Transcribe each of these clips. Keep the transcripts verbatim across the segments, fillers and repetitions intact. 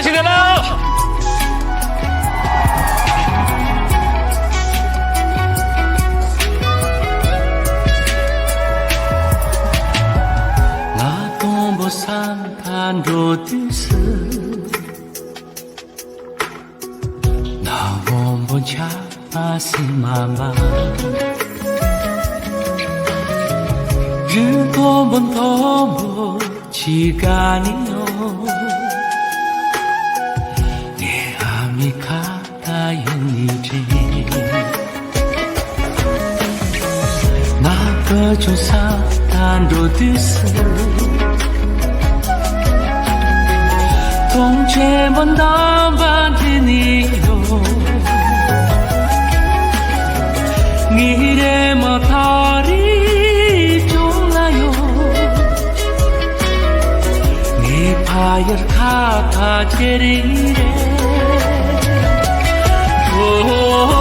ཞིག་ལ། ང་དང་པོ་ས་མཐའ་འགྲོ་དུས་སུ། ནག་པོ་འབུམ་ཆ་སེམས་མ་འབའ། རི་མཐོན་པོ་མཐོན་པོ་ཆི་ག་ནི་ཡོད། ངའི་ཨ་མའི་ཁ་ད་ཡིན་ནི་དྲན། ང་བུ་ཆུང་ས་མཐའ་འགྲོ་དུས་སུ། མཐོང་ཆེན་པོ་འདམ་པ་འདི་ནི་ཡོད། ངའི་རེ་མོ་ཐག་རིང་ཅུང་ལ་ཡོད། ངའི་ཕ་ཡུལ་ཁ་ཁ་ཆེ་རིང་རེད། ཨོ།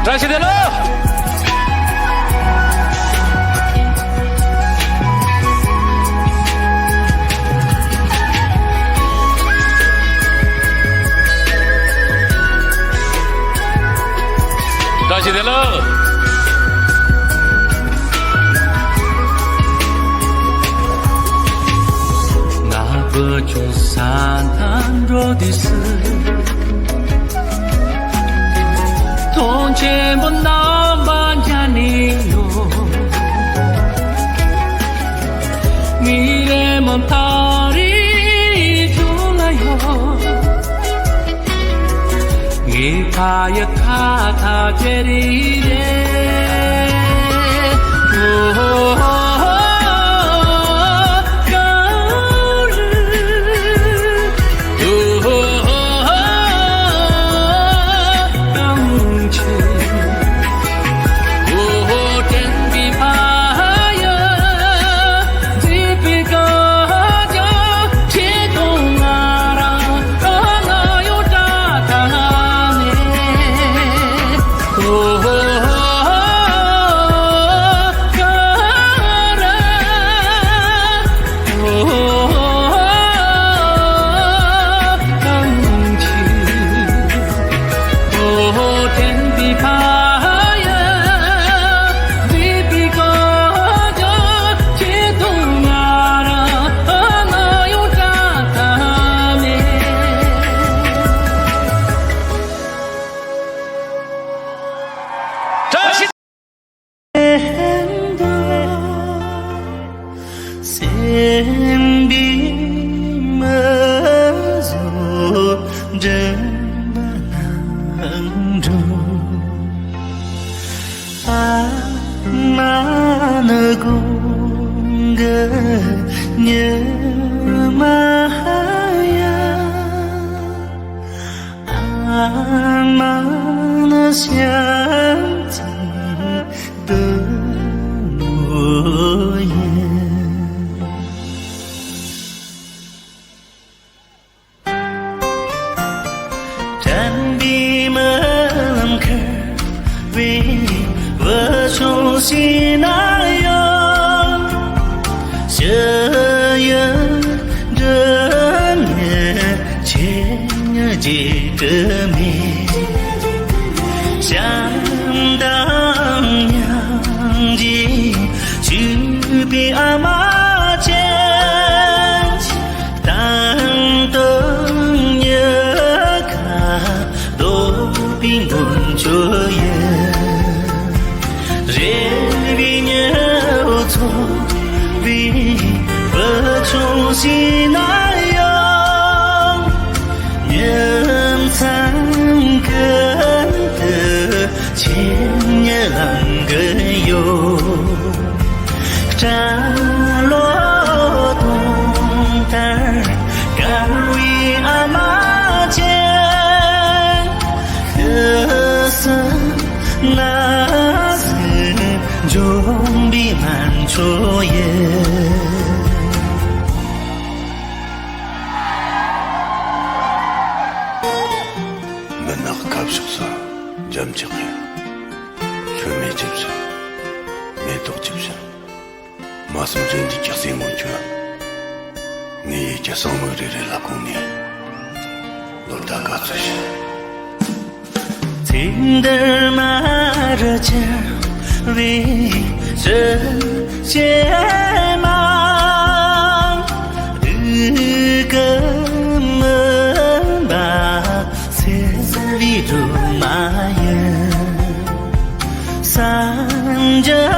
བཀྲ་ཤིས་བདེ་ལེགས། བཀྲ་ཤིས་བདེ་ལེགས། ང་བུ་ཆུང་ས་མཐའ་འགྲོ་དུས་སུ། མཐོང་ཆེན་པོ་རྣམ་པ་འཇའ་ནི་ཡོད། མི་རེ་མོ་ཐག་རིང་ཅུང་ལ་ཡོད། ངའི་ཕ་ཡུལ་ཁ་ཐག་ཇེ་རིང་རེད། ཨོ། སེམས་པའི་མ་བཟོད་འདྲེན་པ་ནང་འགྲོ། ཨ་མ་ནི་དགུང་གི་ཉི་མ་ཡ། ཨ་མ་ནི་བྱམས་བརྩེའི་བདུད་མོ་ཡིན། དྲན་པའི་རྨི་ལམ་ཁ་བའི་བུ་ཆུང་ཞིག་ན་ཡང་། ཞུ་ཡིག་འབྲི་ཉན་ཆེ་ཉིན་གྱི་དྲི་མེད། བྱམས་དང་སྙིང་རྗེས་བྱུགས་པའི་ཨ་མ་ཅན། གཏམ་དང་མྱི་ཁ་ལོག་པའི་མགོན་ཁྱོད་ཡིན། རེ་བའི་མྱི་འོད་ཚོགས་པའི་བུ་ཆུང་ཞིག་ན་ཡང་། ཉི་མཚན་ འགྲམ་ལྕག་གིས་ལྷོད་མེད་ཅིག་བཞིན། མེ་ཏོག་ཅིག་བཞིན། མ་སུམ་ཅན་གྱི་སྐྱག་རྫུན་ངོ་ཁྱོད། ངའི་ཡིད་ཀྱི་གསང་མིག་རེ་རེ་ལ་བསྐུངས་ནས། ལོ་ཟླ་ག་ཚོད་ཞིག་ཚེ་འདིར་མ་རུ་གྱུར་བའི་རིགས་ཀྱི་མང་། སྡུག་གི་མུན་པ་སེལ་བའི་སྒྲོན་མ་ཡིན། སངས་རྒྱས་